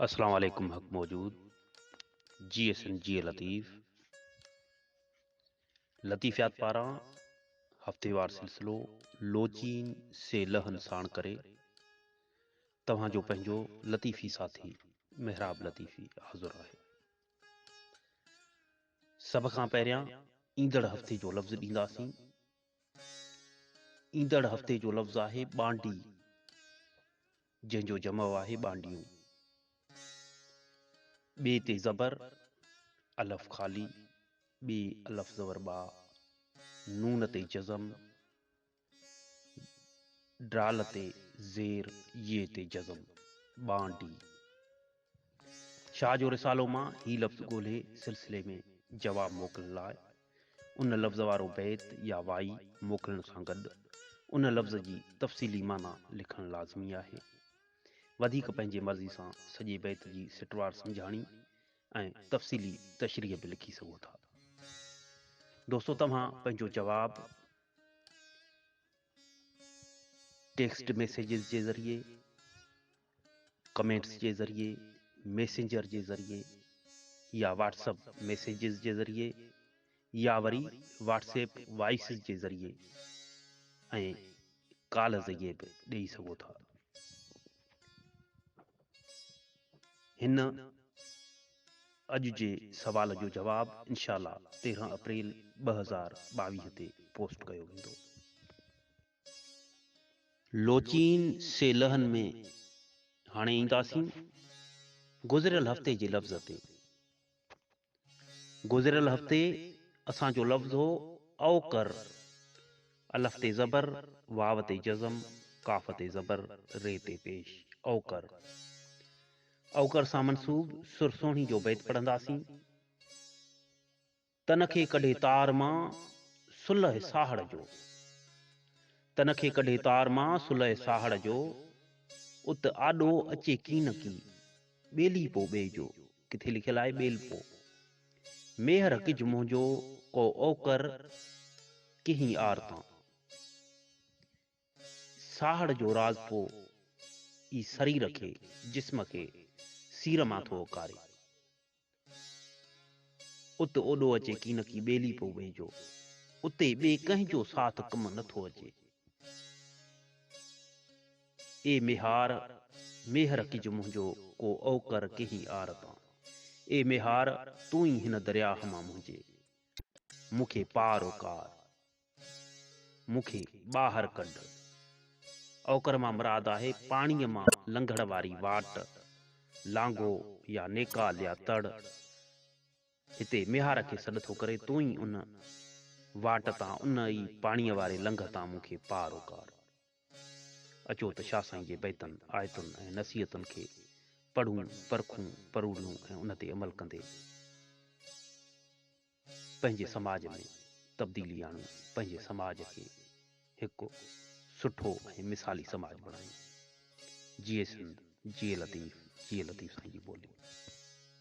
اسلام عليڪم حق موجود جيئي سنڌ جيئي لطيف لطيفيات پاران هفتيوار سلسلو لوچين سي لهن ساڻ ڪري توهان جو پنهنجو لطيفي ساٿي محراب لطيفي حاضر آهي. سڀ کان پهريان ايندڙ هفتي جو لفظ ڏينداسين. ايندڙ هفتي جو لفظ آهي ٻانڊي. جنهن جو جمع آهي ٻانڊيون. ٻي تي زبر، الف خالي، ٻي الف زبر ٻا، نون تي جزم، ڊال تي زير، يي تي جزم، ٻانڊي. شاهه جو رسالو مان هي لفظ ڳولهي سلسلي ۾ جواب موڪلڻ لاء ان لفظ وارو بيت يا وائي موڪلڻ سان گڏ ان لفظ جي تفصيلي معنيٰ لکڻ لازمي آهي. وڌيڪ پنهنجي مرضي سان سڄي بيت جي سٽوار سمجهاڻي ۽ تفصيلي تشريح به لکي سگهو ٿا. دوستو توهان پنهنجو جواب ٽيڪسٽ ميسيجز جي ذريعي، ڪمينٽس جي ذريعي، ميسينجر جي ذريعي يا واٽس اپ ميسيجز جي ذريعي يا وري واٽس ايپ وائسز جي ذريعي ۽ ڪال ذريعي به ڏئي سگهو ٿا. هن اڄ جي سوال جو جواب انشاء الله 13 اپريل 2022 تي پوسٽ ڪيو ويندو. لوچين سي لهن ۾ هاڻي اينداسين گذريل هفتي جي لفظ تي. گذريل هفتي اسان جو لفظ هو اوڪر، الف تي زبر، واو تي جزم، ڪاف تي زبر، ري تي پيش، اوڪر. اوڪر سان منسوب سر سهڻي جو بيت پڙهنداسين. تن کي ڪڍي تار مان صلح ساهڙ جو. تن کي ڪڍي تار مان صلح ساهڙ جو. ات آڏو اچي ڪين ڪي، ٻيلي پو ٻئي جو. ڪٿي لکيل آهي ٻيل پو. ميهر ڪج منهنجو ڪو اوڪر ڪنهين آر تان. ساهڙ جو راضپو ئي سرير کي، جسم کي، سير مان ٿو اڪاري. ات اوڏو اچي ڪينڪي ٻيلي پيو ويجهو. اتي ٻئي ڪنهن جو ساٿ ڪم نه ٿو اچي. اي ميهار، ميهر ڪج منهنجو ڪو اوڪر ڪنهين آر تان. اي ميهار، تون ئي هن درياهه مان منهنجي. مون کي پار اڪار. مون کي ٻاهر ڪڍ. اوڪر مان مراد آهي پاڻيء مان لنگهڻ واري واٽ، لانگهو يا نيڪال يا تڙ. هتي ميهار کي سڏ ٿو ڪري، تون ئي ان واٽ تان، ان ئي پاڻيء واري لنگهه تان مون کي پار اڪار. اچو ته شاهه سائين جي بيتن، آيتن ۽ نصيحتن کي پڙهون، پرکون، پروڙيون ۽ ان تي عمل ڪندي پنهنجي سماج ۾ تبديلي آڻيون، پنهنجي سماج کي هڪ سٺو ۽ مثالي سماج بڻايون. جيئي سنڌ، جيئي لطيف، جيئي لطيف سائين جي ٻولي.